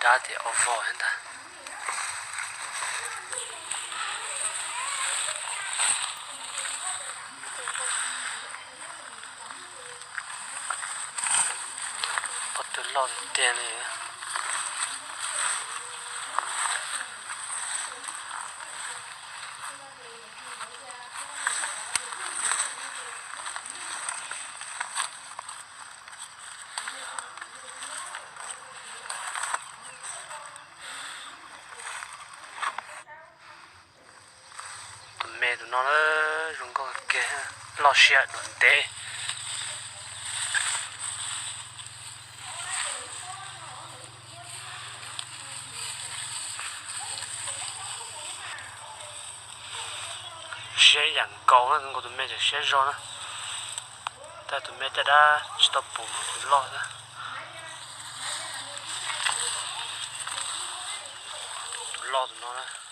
Dab tias ua vog ntag. Ob tug loj tiag tiag li. Tus me tus no na, zoo nkauj kiag, loj siab dua ntev. Siab ib yam nkaus na, nkaus tus me tseem siab zog na. Tab tus me tej dab tsis tau pum tus loj na. Tus loj tus no na.